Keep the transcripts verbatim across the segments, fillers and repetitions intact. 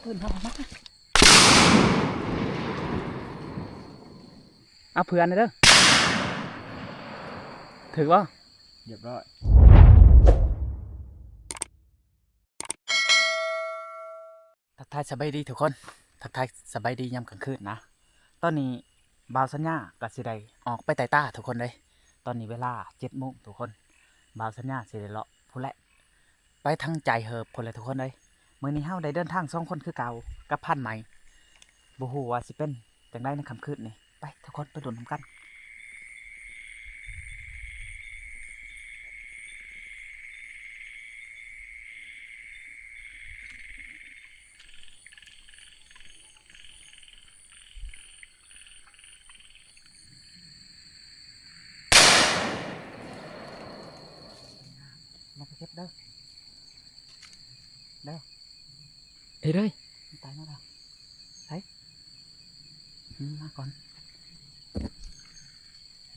ปืนเฮามา เอาเพื่อนเด้อ ถือบ่ เรียบร้อย ทักทายสบายดีทุกคน ทักทายสบายดียามกลางคืนนะ ตอนนี้บ่าวสัญญาก็สิได้ออกไปไต่ต้าทุกคนเลย ตอนนี้เวลาเจ็ดโมงทุกคน บ่าวสัญญาสิได้เลาะพู้นแหละ ไปทางใจเหิบพู้นแหละทุกคนเลย มื้อนี้เฮาได้เดินทางสองคนคือเก่ากับพรานใหม่ บ่ฮู้ว่าสิเป็นจั่งใดในค่ำคืนนี้ ไปทุกคนไปลุ้นนำกัน มาเก็บเด้อ เด้อ เอ้ยเด้ย มันตายมาแล้ว ไส อืม มาก่อน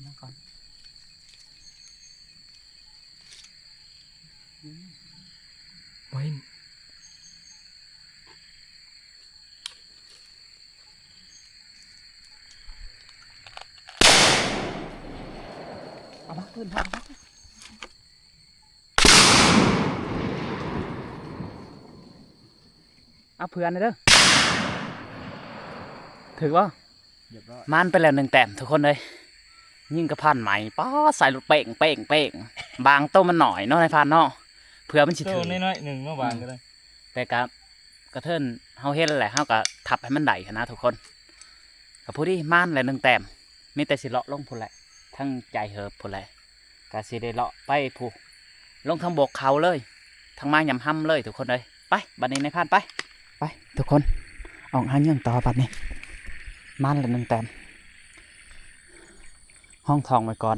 มาก่อน อืม บ่เห็น เอามาปืน เอามา เอาเพื่อนเด้อ ถือบ่ เรียบร้อย มานไปแล้วหนึ่งแต้มทุกคนเลย ยิงกับพรานใหม่ ป๊าด ใส่รถเป้งเป้งเป้ง บางโตมันหน่อยเนาะนายพรานเนาะ เผื่อมันสิ โต ถือ น้อยๆหนึ่งเนาะ บางก็ได้ แต่กะ กะเทินเฮาเห็นแหละ เฮากะทับให้มันได้หั้นนะทุกคน กะพอดีมานแหละหนึ่งแต้ม มีแต่สิเลาะลงพู้นแหละ ทางใจเหิบพู้นแหละ กะสิได้เลาะไปพู้น ลงทางบกเขาเลย ทางมายำฮ่ำเลยทุกคนเลย ไป บัดนี้นายพรานไป ไป ทุกคน ออกหาเหยื่อต่อบัดนี้ มานแหละหนึ่งแต้ม ห้องทองไว้ก่อน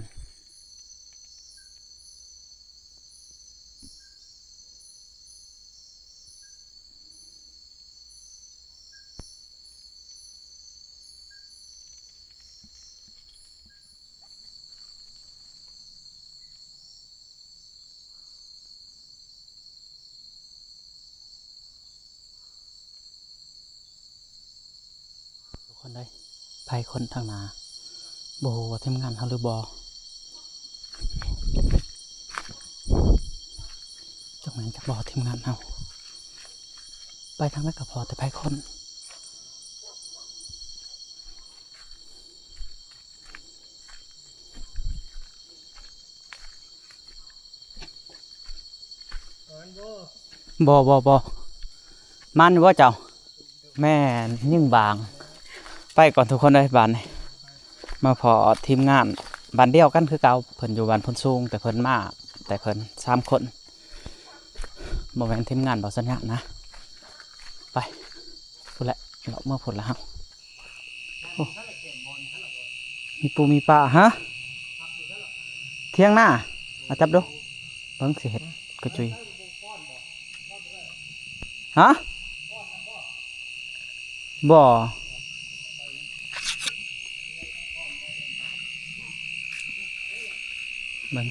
ทุกคนเอ้ย ไผคนทางหน้า บ่ฮู้ว่าทีมงานเฮาหรือบ่ จักแม่นจักบ่ทีมงานเฮา ไปทางใดก็พ้อแต่ไผคน บ่ บ่ บ่ มานอยู่บ่เจ้า แม่น ยิงบาง ไปก่อนทุกคนเอ้ย บ้านนี้ มาพ้อทีมงาน บ้านเดียวกันคือเก่า เพิ่นอยู่บ้านโพนสูง แต่เพิ่นมา แต่เพิ่นสามคน บ่แม่นทีมงานบ่าวสัญญานะ ไป พู้นแหละ เลาะเมือพู้นละเฮา โอ้ มีปูมีปลา ฮะ เถียงนา มาจับดู เบิ่งสิเฮ็ดกระจุย ฮะ บ่ เบิ่ง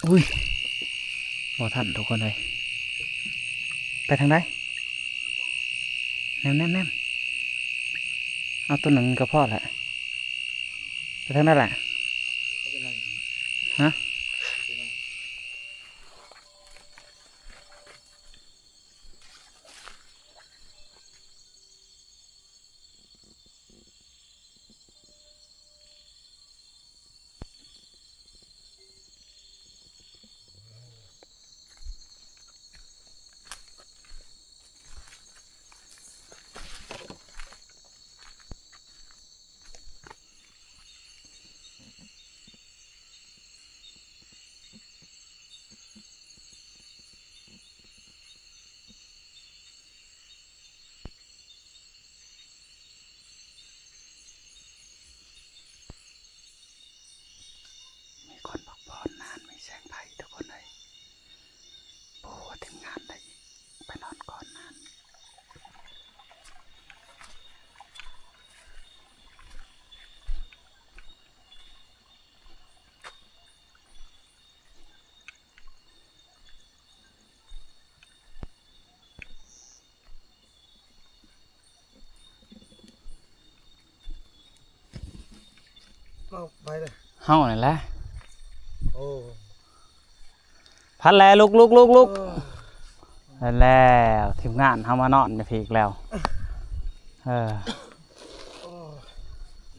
อุ้ย บ่ทันทุกคนเลย ไปทางใด แนม แนม แนม เอาตัวหนึ่งก็พอแหละ ไปทางนั้นแหละ ฮะ เอาไปเลย เฮานี่แหละ โอ้ พัดแล ลุก ลุก ลุก ลุก เออ แล้วทีมงานเฮามานอนอยู่พีอีกแล้ว เออ โอ้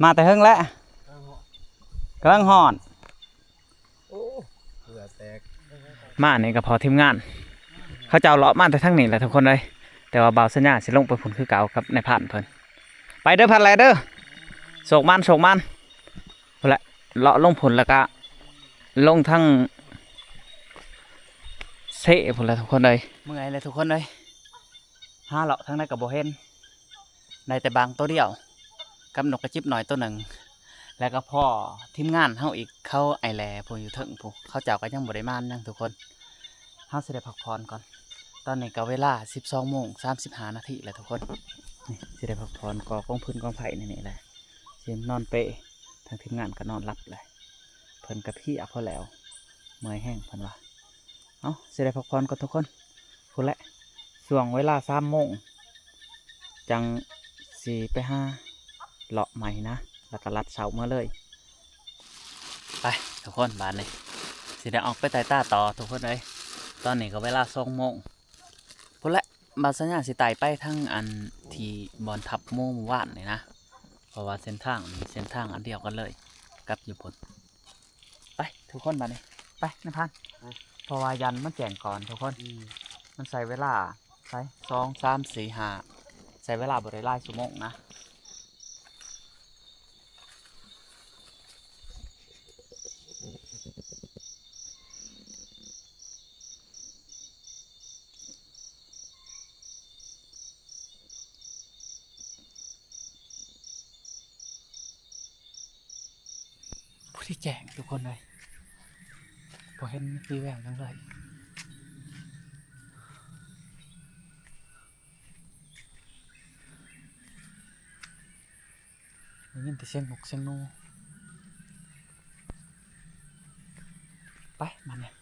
มาแต่เฮิงแล้ว เอาเหาะ กำลังฮ้อน โอ้ เหงื่อแตก มานี่ก็พอทีมงาน เขาเจ้าเลาะมาแต่ทางนี้แหละทุกคนเลย แต่ว่าบ่าวสัญญาสิลงไปพุ้นคือเก่ากับนายพรานเพิ่น ไปเด้อพัดแลเด้อ โชคมัน โชคมัน พุ้นแหละ เลาะลงพุ้นแล้วก็ลงทางเซพุ้นแหละทุกคนเลย เมื่อยเลยทุกคนเลย หาเลาะทางใดก็บ่เห็น ได้แต่บางตัวเดียว กับนกกระจิบน้อยตัวหนึ่ง แล้วก็พ้อทีมงานเฮาอีก เขาไอ้แหล่ผู้อยู่เทิงผู้ เขาเจ้าก็ยังบ่ได้มานหยังทุกคน เฮาสิได้พักผ่อนก่อน ตอนนี้ก็เวลาสิบสองโมงสามสิบห้านาทีแล้วทุกคน นี่สิได้พักผ่อน ก่อกองฟืนกองไฟนี่นี่แหละ สินอนเป ทางทีมงานก็นอนหลับเลย เพิ่นก็เพลียพอแล้ว เมื่อยแฮงเพิ่นว่า เอ้า สิได้พักผ่อนก่อนทุกคน พุ้นแหละ ช่วงเวลาสามโมง จั่งสิไปหาเลาะใหม่นะ แล้วก็ลัดเสาเมือเลย ไปทุกคน บาดนี้สิได้ออกไปไต่ตาต่อทุกคนเลย ตอนนี้ก็เวลาสองโมงพุ้นแหละ บ่าวสัญญาสิไต่ไปทางอันที่บ่อนทับหมูเมื่อวานนี่นะ เพราะว่าเส้นทางนี่เส้นทางอันเดียวกันเลย กับอยู่พุ้น ไปทุกคนบาดนี้ ไปนายพราน ไป เพราะว่ายันมันแจ้งก่อนทุกคน อืม มันใช้เวลา ใช้ สอง สาม สี่ ห้า ใช้เวลาบ่ได้หลายชั่วโมงนะ ผู้ที่แจ้งทุกคนเลย บ่เห็นมีแววหยังเลย ได้ยินแต่เสียงนกเสียงหนู ไปมาเนี่ย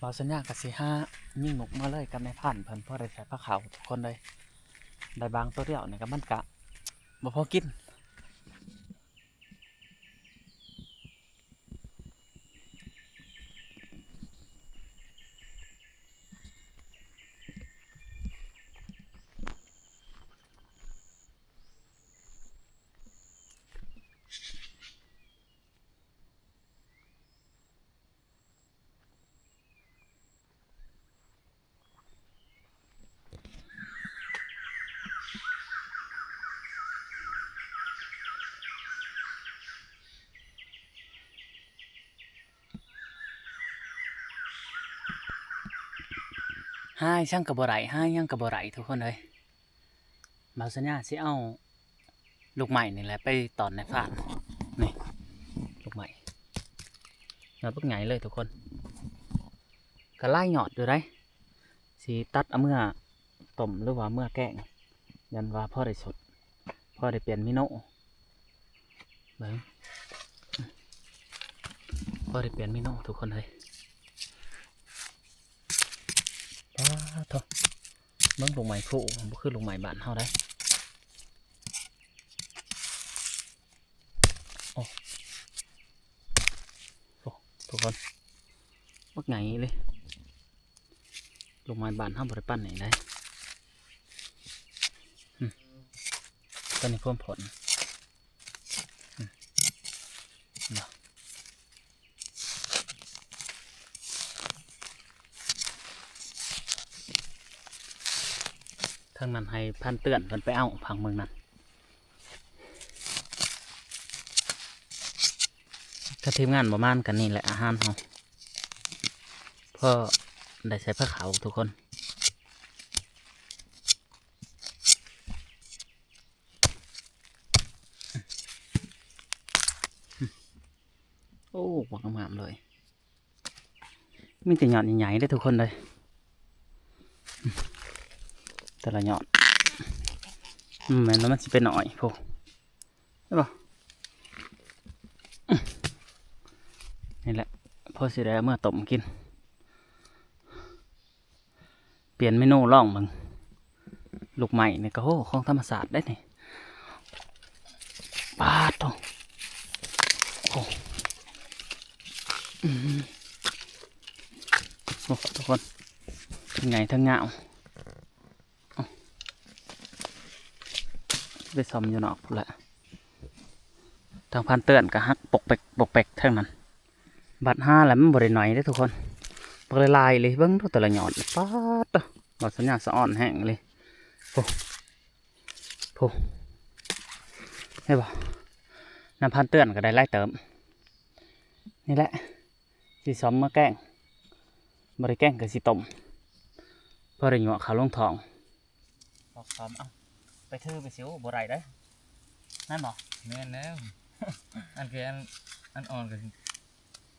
บ่าวสัญญาก็สิหายิงนกมาเลยกับนายพรานเพิ่น พอได้ใส่ผ้าขาวทุกคนเลย ได้บางตัวเดียวนี่ก็มันกะบ่พอกิน หาหยังก็บ่ได้ หาหยังก็บ่ได้ทุกคนเอ้ย บ่าวสัญญาสิเอาลูกไม้นี่แหละไปตอนนายพราน นี่ ลูกไม้ ยอดบักใหญ่เลยทุกคน ก็หลายยอดอยู่เด้ สิตัดเอาเมือต้มหรือว่าเมือแกง ยันว่าพอได้สด พอได้เปลี่ยนเมนู เบิ่ง พอได้เปลี่ยนเมนูทุกคนเฮ้ย ป๊าดโธ่ เบิ่งลูกไม้พลูบ่คือลูกไม้บ้านเฮาเด้ โอ้ โอ้ ทุกคน บักใหญ่เลย ลูกไม้บ้านเฮาบ่ได้ปานนี้เด้ อืม ตอนนี้พร้อมผล อืม เนาะ ทางนั้นให้พรานเตือนเพิ่นไปเอา พังเมืองนั้น ถ้าทีมงานบ่มานกันนี่แหละอาหารเฮา พอได้ใส่ผ้าขาวทุกคน โอ้ บักงามๆเลย มีแต่ยอดใหญ่ๆเด้อทุกคนเลย แต่ละยอด อืม แม่นว่ามันสิเป็นหน่อยพวก เห็นบ่ นี่แหละ พอสิได้เอามาต้มกิน เปลี่ยนเมนูลองเบิ่ง ลูกไม้นี่ก็ โอ้ ของธรรมชาติเด้นี่ ป๊าดโธ่ อืมโอ้ทุกคนทั้งไงทั้งเงาเอาไปซ่อมอยู่นอกพู้นแหละทางพันเตือนก็หักปกแปกปกแปกทางนั้นบัดห้าแล้วมันบริหน่อยได้อทุกคนปกลายๆเลยเบิ่งดูแต่ละยอดป๊าดเด้อบ่าวสัญญาสะอ่อนแห้งเลยโอ้โหเห็นบ่น้ำพันเตือนก็ได้ไล่เติมนี่แหละ สิซ่อมมาแกงบ่ได้แกงก็สิต้มพอได้หยวกเขาลงท้องบอกซ่อมเอ้าไปถือไปสิวบ่ได้เด้อนั่นบ่แม่นแล้วอันคืออันอันอ่อนก็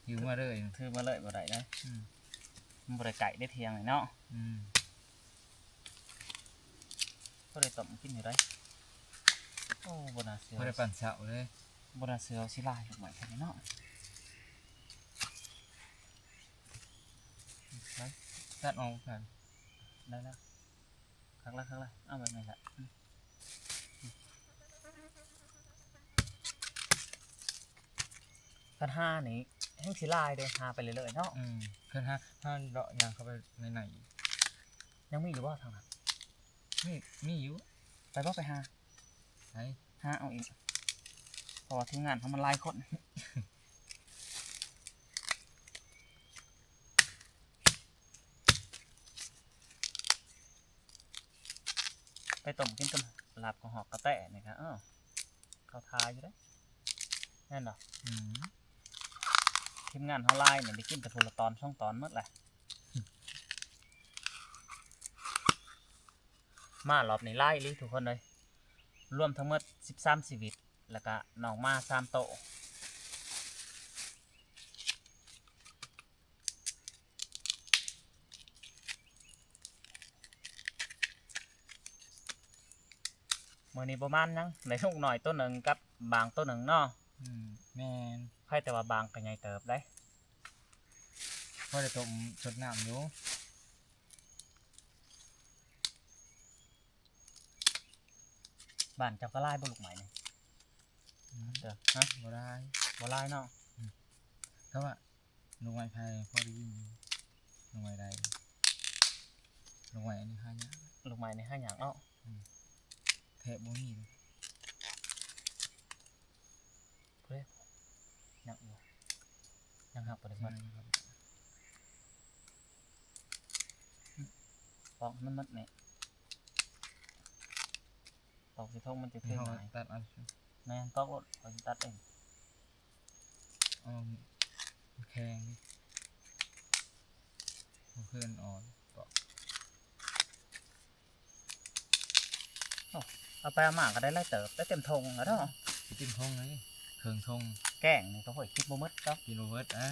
หิวมาเลยถือมาเลยบ่ได้เด้ออืมมันบ่ได้ไก่ได้เที่ยงเลยเนาะอืม ก็เลยต้มกินอยู่ได้โอ้บ่น่าเชื่อบ่ได้ปั่นเสาเลยบ่น่าเชื่อสิลายลูกใหม่แค่นี้เนาะไปตัดออกกันได้แล้วคักละคักละเอาแบบนี้ละอืมคันห้านี่แห้งสิลายเด้อหาไปเรื่อยๆเนาะอืมคันห้าห้าเลาะยางเข้าไปในในอีกยังมีอยู่บ่ทางนั้น มีมีอยู่ไปบ่ไปหาไปหาเอาอีกเพราะว่าทีมงานเขามันหลายคนไปต้มกินกับลาบกับหอกกระแตนี่ครับเออเข้าทาอยู่เด้แน่นอนอืมทีมงานเขาหลายเนี่ยได้กินแต่คนละตอนสองตอนหมดแหละ มารอบนี้หลายอีหลีทุกคนเลยรวมทั้งหมดสิบสามชีวิตแล้วก็น้องหมาสามโตมื้อนี้ประมาณหยังได้ลูกน้อยตัวหนึ่งกับบางตัวหนึ่งเนาะอืมแม่นใครแต่ว่าบางก็ใหญ่เติบได้พอได้ต้มสดน้ำอยู่ บ้านเจ้าก็หลายบ่ลูกไม้นี่อืมเด้อฮะบ่ได้บ่หลายเนาะอืมแต่ว่าลูกไม้ไผ่พอได้ยินอยู่ลูกไม้ใดลูกไม้อันนี้หายากลูกไม้นี่หายากเนาะอืมแทบบ่มีเลยเฮ้ยยังอยู่ยังหักบ่ได้หมด ปอกมันมัดเนี่ยปอกสิทงมันจะเท่ไหนตัดเอาแม่นปอกรถเขาจะตัดเองเอาแข็งดิเอาเพื่อนอ่อนปอกเอาไปเอามาก็ได้ไล่เติบได้เต็มทงแล้วเนาะเต็มทงเลยเคิงทงแกงนี่ก็ห้อยคิดบ่หมดก็กินบ่หมดอ่ะ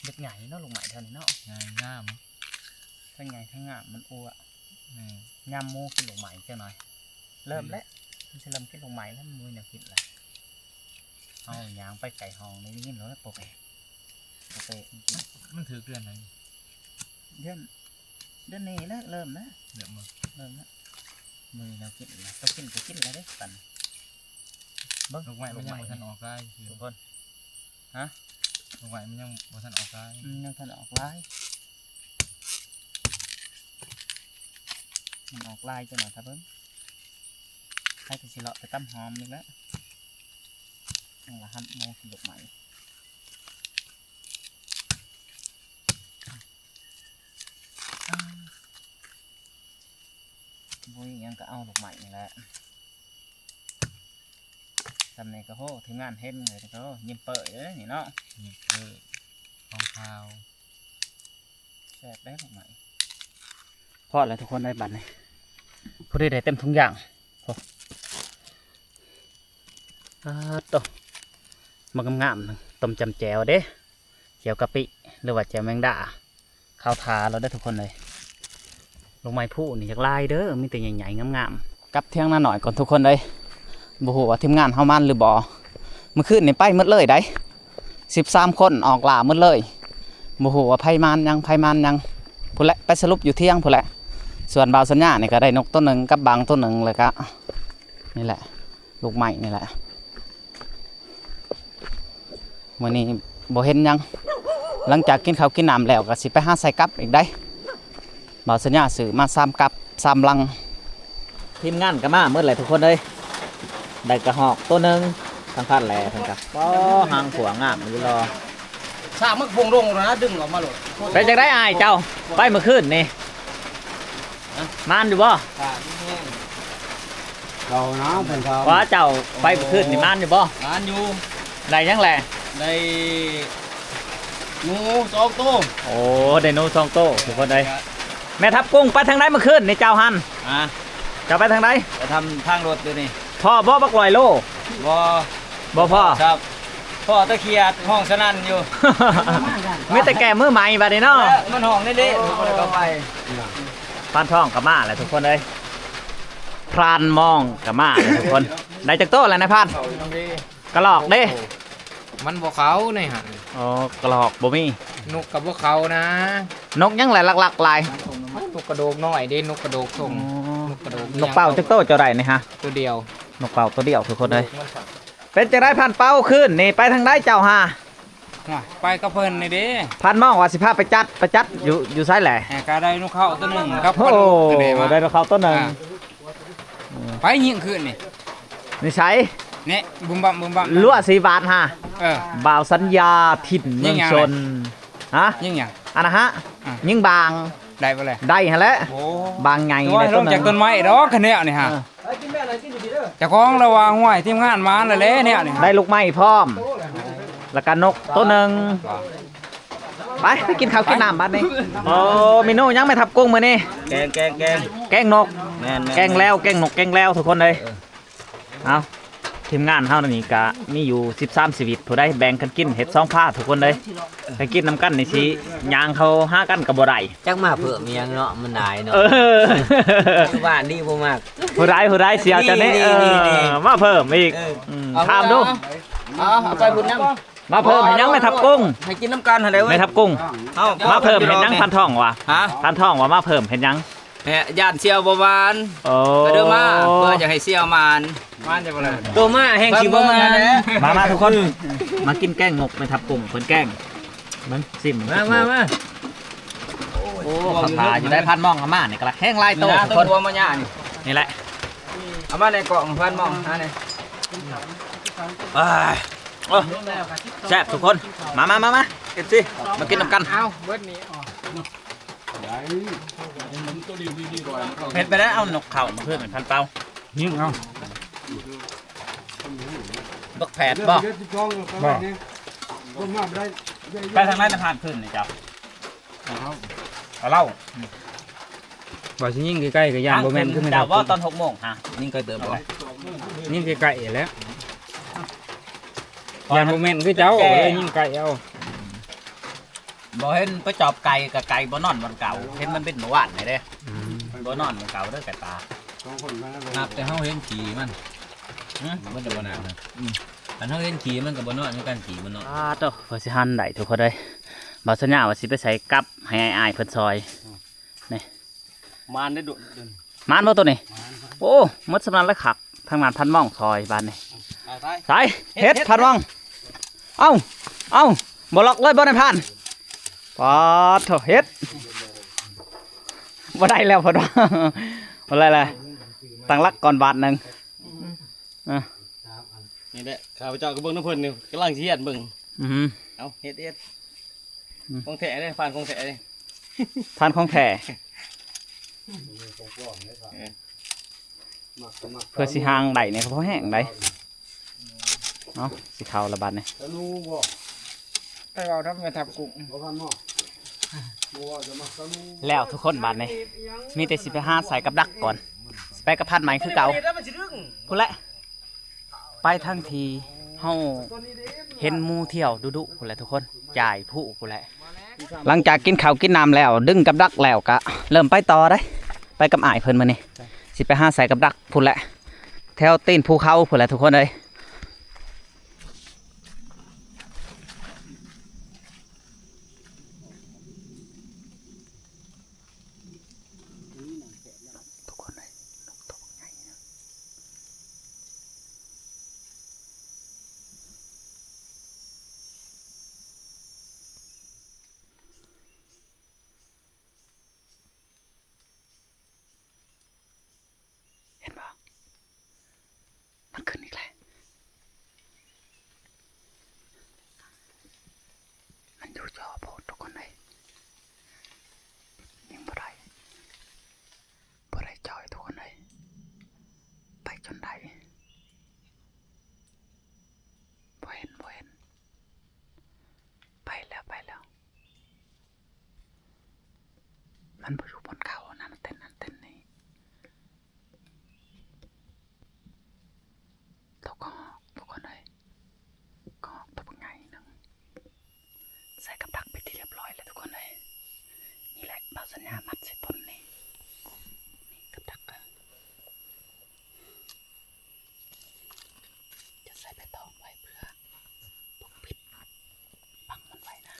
เม็ดใหญ่เนาะลูกไม้เท่านี้เนาะใหญ่งามทั้งใหญ่ทั้งงามมันอ้วแม่นยามหมู่กินลูกไม้จังหน่อยเริ่มแล้วมันสิเริ่มกินลูกไม้แล้วมันมีแนวกินแล้วเอายางไปไก่ห้องนี่ได้ยินแล้วปกติปกติมันถือเดือนไหนเดือนเดือนนี้แล้วเริ่มแล้วเริ่มมาเริ่มแล้วมีแนวกินแล้วต้องกินก็กินแล้วเด้ปั่นเบิ่งลูกไม้มันยังบ่ทันออกได้ทุกคน ฮะดอกไม้มันยังบ่ทันออกลายอืมยังทันออกลายมันออกลายจังหน่อยครับเพิ่นให้ไปสิเลาะไปตำหอมอีกแล้วยังละหันโมกินดอกไม้บ่มีหยังก็เอาดอกไม้นี่แหละ สำเนียงก็โหทีมงานเห็นเลยก็ยิ้มเปิดเลยนี่เนาะยิ้มเปิดของขาวแซ่บได้ดอกไม้พอแล้วทุกคนได้บัตรนี่พอดีได้เต็มทุกอย่างโอ้อาโตมันงามๆต้มจำแจ่วเด้แจ่วกะปิหรือว่าแจ่วแมงดา เข้าทาเราได้ทุกคนเลย ลงไม้ผู้นี่อยากลายเด้อ มีแต่ใหญ่ๆงามๆ กลับเที่ยงนาหน่อยก่อนทุกคนเลยบ่ฮู้ว่าทีมงานเฮามันหรือบ่มื้อคืนนี่ไปหมดเลยได้สิบสามคนออกล่าหมดเลยบ่ฮู้ว่าไผมันยังไผมันยังพู้นแหละไปสรุปอยู่เที่ยงพู้นแหละส่วนบ่าวสัญญานี่ก็ได้นกตัวหนึ่งกับบางตัวหนึ่งเลยก็นี่แหละ ลูกไม้นี่แหละ มื้อนี้บ่เห็นหยัง หลังจากกินข้าวกินน้ำแล้วก็สิไปหาใส่กับอีกได้ บ่าวสัญญาซื้อมาสามกับสามลัง ทีมงานก็มาหมดเลยทุกคนเอ้ย ได้กระหอกตัวหนึ่ง ทางพันแหล่เพิ่นก็ โอ้ หางขวางงามอยู่รอ สร้างมักพงลงแล้วนะ ดึงออกมาโลด เป็นจังได๋อ้ายเจ้า ไปเมื่อคืนนี่ ฮะ มานอยู่บ่ ขาดแห้ง เจ้านะเพิ่นทำ ว่าเจ้าไปเมื่อคืนนี่มานอยู่บ่ มานอยู่ ได้หยังแหล่ ได้หนูสองโต โอ้ ได้หนูสองโตทุกคนเอ้ย แม่ทับกุ้งไปทางใดเมื่อคืนนี่เจ้าหัน ฮะ เจ้าไปทางใด ไปทำทางรถอยู่นี่ พ้อบ่บักร้อยโล บ่ บ่พ้อ ครับ พ้อตะเขียดห้องสนั่นอยู่ มีแต่แก่มือใหม่บัดนี้เนาะ เออ มันห้องเละๆ มันก็ไป พานทองก็มาแล้วทุกคนเอ้ย พรานมองก็มาแล้วทุกคน ได้จักโตแล้วนายพราน กระรอกเด้ มันบ่เขาในหั่น อ๋อ กระรอกบ่มี นกกับบ่เขานะ นกหยังแหละหลักๆหลาย นกกระโดกน้อยเด้ นกกระโดกส่ง อ๋อ นกกระโดก นกเป้าจักโตเจ้าได้นี่ฮะ ตัวเดียว นกเป้าตัวเดียวทุกคนเอ้ย เป็นจังได๋พรานเป้าคืนนี่ไปทางใดเจ้าฮะ ไปกับเพิ่นนี่เด้ พรานมองว่าสิพาไปจัด ไปจัดอยู่ อยู่ไสแหละ แหมก็ได้นกเขาตัวหนึ่งครับ โอ้ กระดูกตัวเดียวมา ได้นกเขาตัวหนึ่ง อ่า ไปยิงคืนนี่ นิสัย นี่บุมบัมบุมบัม ลั่วสีบาทฮะ เออ บ่าวสัญญาถิ่นเมืองชน ยิงหยัง ฮะ ยิงหยัง อันนะฮะ อ่ะ ยิงบาง ได้บ่เลย ได้หั่นแหละ โอ้ บางไง ตัว ได้ ล ต้น ง หนึ่ง จากต้นไม้ดอกคะแนนนี่ฮะ เออ เจ้าของเราว่าห้วยทีมงานมาแล้วแหละเนี่ยนี่ ได้ลูกไม้พร้อม แล้วก็นกตัวหนึ่ง ไป ไปกินข้าวกินน้ำบัดนี้ โอ้ เมนูหยังแม่ทับกุ้งมื้อนี้ แกง แกง แกง แกงนก แม่นๆ แกงแล้ว แกงนก แกงแล้วทุกคนเลย เออ เอา ทีมงานเฮานี่ก็มีอยู่สิบสามชีวิต ผู้ใดแบ่งกันกิน เฮ็ดสองพาทุกคนเลย ไปกินนำกันนี่สิย่างเข้าหากันก็บ่ได้ จักมาเพิ่มอีหยังเนาะ มันหลายเนาะ เออ บ้านนี่บ่มัก ผู้ใด ผู้ใดเสียเจ้านี่ นี่ เออ นี่ นี่ มาเพิ่มอีก เออ อืม เอา ถามดู เอา เอาไปบุญนำ มาเพิ่มเห็นหยังแม่ทับกุ้ง ให้กินน้ำกันหั่นแหละเว้ย แม่ทับกุ้ง เอา มาเพิ่มเห็นหยังพรานทองวะ ฮะ พรานทองวะ มาเพิ่มเห็นหยัง แหะ ย่านเสี่ยวบ่หมาน โอ้ ก็เด้อมา เพื่อจะให้เสี่ยวหมาน หมานจะบ่ล่ะ ตัวมาแห่งสิบ่หมาน มา มาทุกคน มากินแกงนกแม่ทับกุ้ง เพิ่นแกง มันซิม มา มา มา โอ้ ผักผาอยู่ได้พรานมองอาม่านี่กะละแห้งหลายโต นี่นะ ทุกคน ต้นบัวมะย่านี่ นี่แหละ เอามาในกล่องพรานมอง หาใน อ้าย โอ้ แซ่บทุกคน มา มา มา มา เอฟซี มากินนำกัน เอาเบิดนี่ออก เฮ็ดไปแล้ว เอานกเขามาเพิ่มเป็นพรานเป้า ยิงเอา บักแผดบ่ บ่ ไปทางไหนจะผ่านขึ้นนี่เจ้า เอาเหล้า ว่าสิยิงใกล้ๆก็ย่านบ่แม่น คือแม่น เจ้าว่าตอนหกโมงฮะ ยิงใกล้เติมบ่ ยิงใกล้ๆแหล้ว ย่านบ่แม่นคือเจ้า แก เลยยิงใกล้เอา บ่เห็นไปจอบไก่กับไก่บ่นอนบนเก่า เห็นมันเป็นเมื่อวานนี่เด้ อืม บ่นอนบนเก่าเด้อไก่ป่า นับแต่เฮาเห็นขี่มัน ฮะ มันจะบ่หนักนะ อืม คันเฮาเห็นขี่มันก็บ่นอนคือกัน ขี่มันนอน อ่า โต เพิ่นสิหั่นได้ทุกคนเด้อ บ่าวสัญญาว่าสิไปใส่กับให้อ้ายๆเพิ่นซอย นี่ มานได้ดุ มานบ่ตัวนี้ โอ้ หมดสำนันแล้วคัก ทางนั้นพรานมองซอยบาดนี้ ไป ไป ใส่ เฮ็ด เฮ็ด พรานมอง เอ้า เอ้า บ่ล็อกเลยบ่นายพราน ปาดโถ่ เฮ็ด บ่ได้แล้วพอด บ่ได้แล้ว ตั้งหลักก่อนบาทหนึ่ง อ่ะ นี่แหละ ข้าพเจ้าก็เบิ่งนำเพิ่นนี่ กำลังสิเฮียนเบิ่ง อือหือ เอ้า เฮ็ด เฮ็ด อืม ของแท้เด้ พรานของแท้เด้ พรานของแท้ เออ เพื่อสิหางได้เนี่ย เพราะแห้งได้ เนาะ สิเข้าละบาดนี่ ธนูบ่ ไปเอาทำไมทับกุ้ง บ่ทันเนาะ บ่ว่าจะมาธนู แล้วทุกคนบาดนี่ มีแต่สิไปหาใส่กับดักก่อน สิไปกับพรานใหม่คือเก่า พุ้นแหละ ไปทางที่เฮาเห็นหมู่เที่ยวดุๆพุ้นแหละทุกคน จ่ายผู้พุ้นแหละ หลังจากกินข้าวกินน้ำแล้ว ดึงกับดักแล้วก็เริ่มไปต่อเด้ ไปกับอ้ายเพิ่นมื้อนี้ สิไปหาใส่กับดักพุ้นแหละ แถวตีนภูเขาพุ้นแหละทุกคนเอ้ย ทุกคนเอ้ย นกตัวใหญ่นะ เ จนได้ บ่เห็น บ่เห็น ไปแล้ว ไปแล้ว มันบ่อยู่บนเขานะ มันเต้นนั่นเต้นนี่ ตัวกระหอก ทุกคนเอ้ย กระหอกตัวบักใหญ่หนึ่ง ใส่กับดักเป็นที่เรียบร้อยแล้วทุกคนเอ้ย นี่แหละ บ่าวสัญญามัดใส่ต้นนี่ นี่กับดักอะ จะใส่ใบตองไว้เพื่อปกปิด บังมันไว้นะ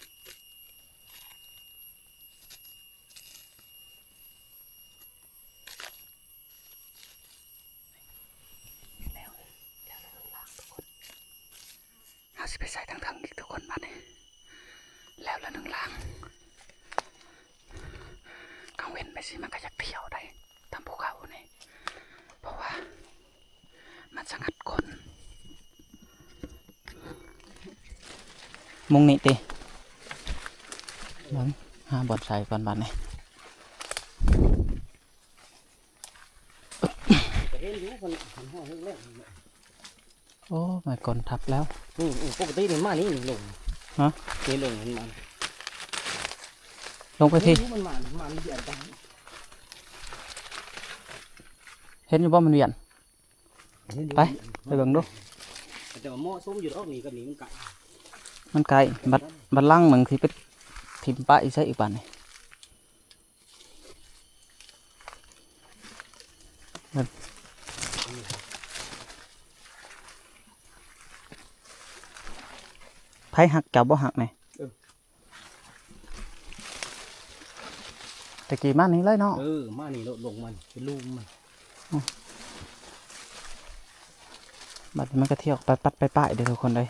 แล้ว แล้ว แล้ว ล้างทุกคน เฮาสิไปใส่ทางเทิงอีกทุกคนบัดนี้ แล้วละหนึ่งหลัง กลางเว็นไปสิมันก็อยากเที่ยวได้ตามภูเขานี่ เพราะว่ามันสงัดคน มุงนี่ติ เบิ่ง หาบ่อนใส่ก่อนบัดนี้ ก็เห็นอยู่ มัน มันห้อยเรื่อง โอ้ ไม่กลนทับแล้ว นี่ นี่ ปกตินี่มานี่ นี่ลง ฮะ นี่ลง มันมา ลงไปที เห็นอยู่ มันมา มันมา มันเบียดกัน เห็นอยู่บ่มันเวียน เห็นอยู่ ไป ไปเบิ่งดู แต่ว่าเหมาะสมอยู่ดอกนี่กับนี่มันไกล มันไกล บัด บัดหลังหนึ่งสิไปถิ่มปะอีกใส่อีกบาดนี่ ไผหักเจ้าบ่หักแหน่ เออ ตะกี้มานี่เลยเนาะ เออ มานี่โลด ลงมัน เป็นลุ่มมัน อืม บัดนี้มันก็เที่ยวไปปัดไปป้ายเด้อทุกคนเด้อ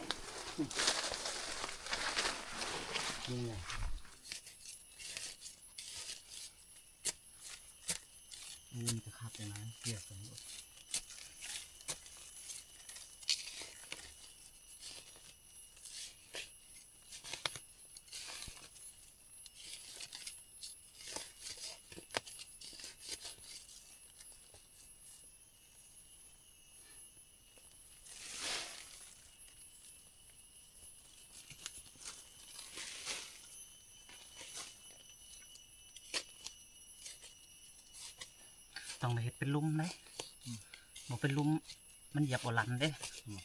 นี่ไง โอ้ นี่ก็คักเลยนะ เปียกกันหมด ต้องได้เฮ็ดเป็นลุ่มเด้ อืม บ่เป็นลุ่ม มันเหยียบบ่หลันเด้ อืม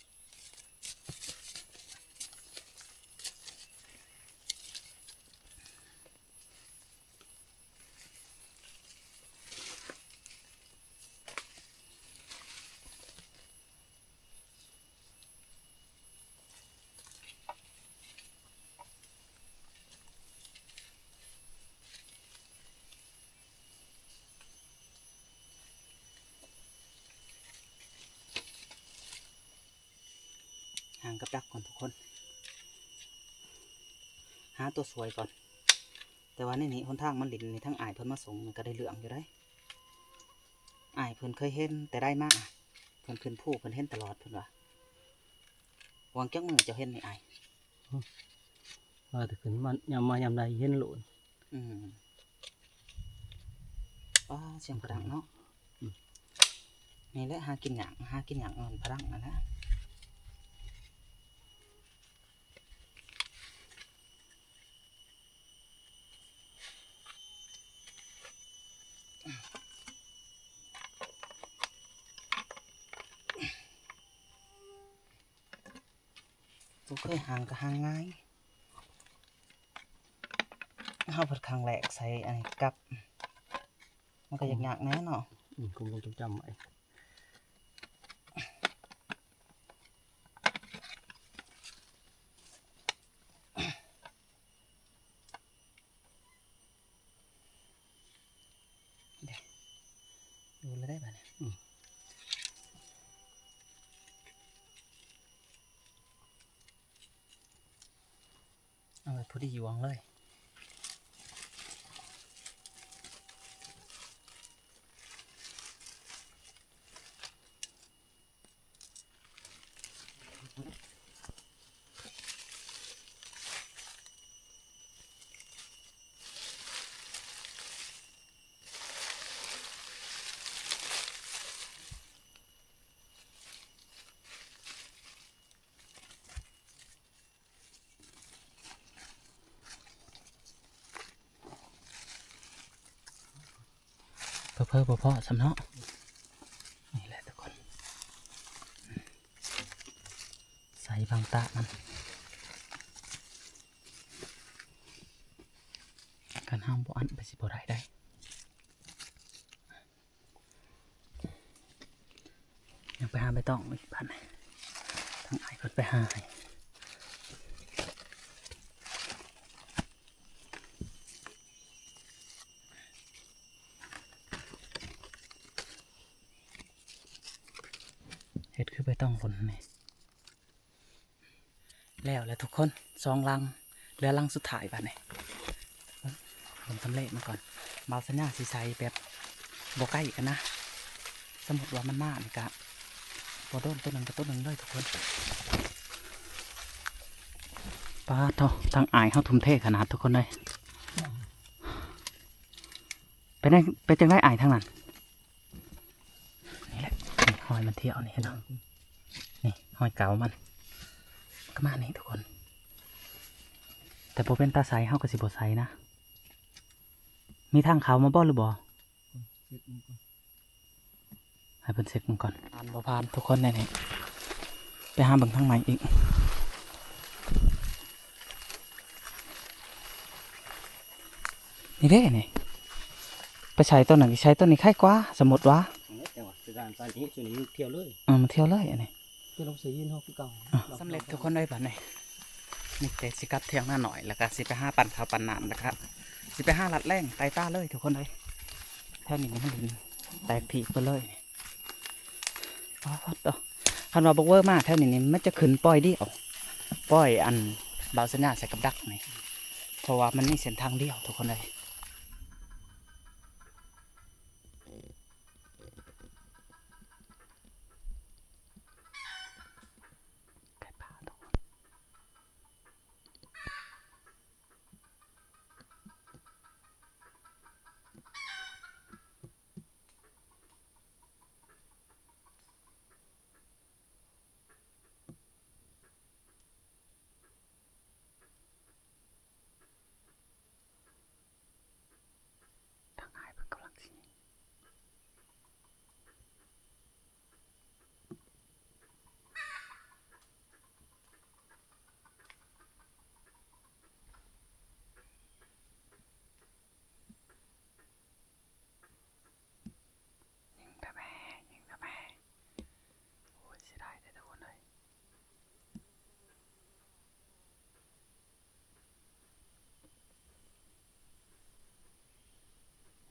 หางกับดักก่อนทุกคน หาตัวสวยก่อน แต่ว่าในนี้หนทางมันหลินนี่ ทั้งอ้ายเพิ่นมาส่งนี่ก็ได้เรื่องอยู่ได้ อ้ายเพิ่นเคยเห็นแต่ได้มา เพิ่นขึ้นภูเพิ่นเห็นตลอดเพิ่นว่า หว่างจักมื้อเจ้าเห็นนี่อ้าย อืม ว่าแต่ขึ้นมายาม มายามใดเห็นโลด อืม อ้า เสียงกระดังเนาะ อืม นี่แหละหากินหยัง หากินหยังอ่อนพลังนั่นแหละ บ่เคยหางก็หางง่าย เฮาเพิ่นครั้งแรกใส่อันนี้กับ มันก็ยากๆแหน่เนาะ อืม คุมลงจำๆไว้ เด้ ดูแล้วได้ปะเนี่ย อืม เอาไว้พอดีหว่างเลย เ อ บ่พอสำเนาะ นี่แหละทุกคน ใส่บางตามัน การห้ามบ่อันไปสิบ่ได้ได้ ยังไปหาใบตองอีกบ้าน ทางอ้ายเพิ่นไปหาให้ เฮ็ดคือใบตองคนนี่ แล้วแหละทุกคน สองหลัง เหลือหลังสุดท้ายบาดนี้ เบิ่งทำเลมันก่อน บ่าวสัญญาสิใส่แบบบ่ใกล้กันนะ สมมุติว่ามันมานี่กะ บ่โดนตัวหนึ่งกับตัวหนึ่งเลยทุกคน ป๊าดเถาะ ทางอ้ายเฮาทุ่มเทขนาดทุกคนเลย เป็นไง เป็นจังได๋อ้ายทางนั้น นี่แหละ นี่ฮอยมันเที่ยวนี่เห็นบ่ นี่ฮอยเก่ามัน ก็มานี่ทุกคน แต่บ่เป็นตาใส เฮาก็สิบ่ใสนะ มีทางเข้ามาบ่หรือบ่ เช็คมันก่อน ให้เพิ่นเช็คมันก่อน ผ่านบ่ผ่านทุกคน แน่ๆ ไปหาเบิ่งทางใหม่อีก นี่เด้นี่ ไปใส่ต้นนั้น ใส่ต้นนี้ไข่กว่า สมมุติว่า จังหวะ คือการใส่ที่สุดนี่มันเที่ยวเลย เออ มันเที่ยวเลยอันนี้ ที่เราใส่ยืนเฮาคือเก่า อ่ะ สำเร็จทุกคนเลยบัดนี้ มีแต่สิกลับเที่ยงหน้าหน่อย แล้วก็สิไปหาปั่นข้าวปั่นน้ำ แล้วก็สิไปหาลัดแล่งไต่ตาเลยทุกคนเลย แถวนี้มันแตกผีไปเลย ป๊าดเนาะ คันว่าบ่เวอร์มาแถวนี้นี่ มันจะขึ้นปอยเดียว ปอยอันบ่าวสัญญาใส่กับดักนี่ เพราะว่ามันมีเส้นทางเดียวทุกคนเลย ไก่ป่าทุกคน ทางอ้ายเพิ่นกำลังสิยิง ยิงทำไม ยิงทำไม โอ้ย เสียดายเด้อทุกคนเอ้ย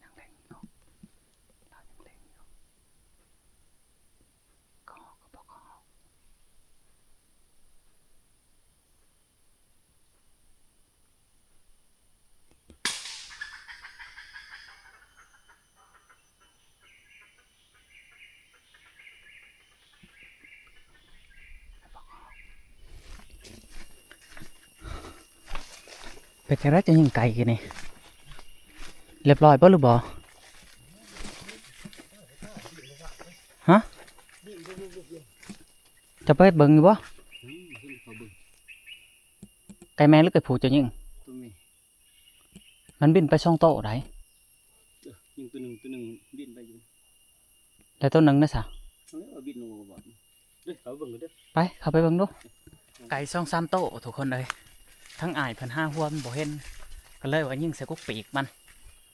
ยังเล็งอยู่ เรายังเล็งอยู่ ก็ก็บอกก็ เป็นจังได๋จะยิงไกลกันนี่ เรียบร้อยบ่หรือบ่ ฮะ จะไปเบิ่งอยู่บ่ อืม ขึ้นเขาเบิ่ง ไก่แม่หรือไก่ผู้จะยิง ตัวแม่ มันบินไปสองโตได้ เออ ยิงตัวหนึ่ง ตัวหนึ่งบินไปอยู่ แล้วตัวหนึ่งนะสะ เอาแล้วเอาบินลงมาบ่อน เด้อ เขาเบิ่งกันเด้อ ไป เข้าไปเบิ่งดู ไก่สองสามโตทุกคนเลย ทั้งอ้ายเพิ่นหาหัวมันบ่เห็น ก็เลยว่ายิงใส่กกปีกมัน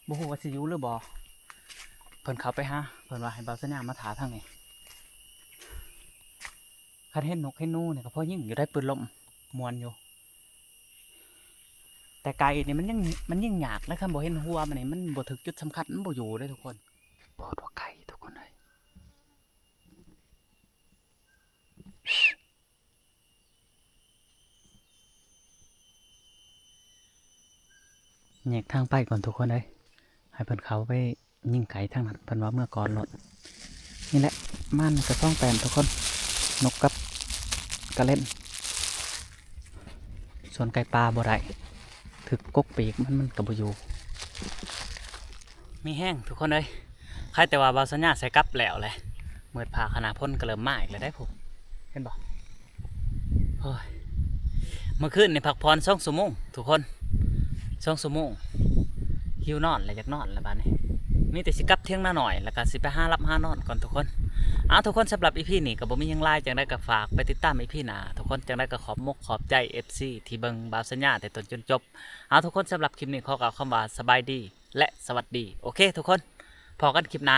บ่ฮู้ว่าสิอยู่หรือบ่ เพิ่นเข้าไปหา เพิ่นว่าให้บ่าวสัญญามาถ่าทางนี้ คันเห็นนกเห็นหนูนี่ก็พอยิงอยู่ได้ ปืนลมม่วนอยู่ แต่ไก่นี่มันยัง มันยิงยากนะ คันบ่เห็นหัวมันนี่ มันบ่ถึกจุดสำคัญ มันบ่อยู่เด้ทุกคน โพดว่าไก่ทุกคนเอ้ย แยกทางไปก่อนทุกคนเอ้ย ให้เพิ่นเข้าไปยิงไก่ทางนั้น เพิ่นว่าเมือก่อนโลด นี่แหละ มันกะสองแต้มทุกคน นกกับกะเล่น ส่วนไก่ป่าบ่ได้ ถึกกกปีกมัน มันกะบ่อยู่ มีแฮงทุกคนเอ้ย ใครแต่ว่าบ่าวสัญญาใส่กลับแล้วแหละ มืดฟ้าขนาด ฝนก็เริ่มมาอีกแล้วได้พุ้น เห็นบ่ โอ้ย เมื่อคืนนี่พักผ่อนสองชั่วโมงทุกคน สองชั่วโมง หิวนอนแล้ว อยากนอนแล้วบัดนี้ มีแต่สิกลับเถียงนาน้อย แล้วก็สิไปหาหลับหานอนก่อนทุกคน เอาทุกคน สำหรับอีพีนี้ก็บ่มีหยังหลาย จั่งใดก็ฝากไปติดตามอีพีหน้า ทุกคน จั่งใดก็ขอบมกขอบใจเอฟซีที่เบิ่งบ่าวสัญญาแต่ต้นจนจบ เอาทุกคน สำหรับคลิปนี้ขอกล่าวคำว่าสบายดีและสวัสดี โอเค ทุกคน พ้อกันคลิปหน้า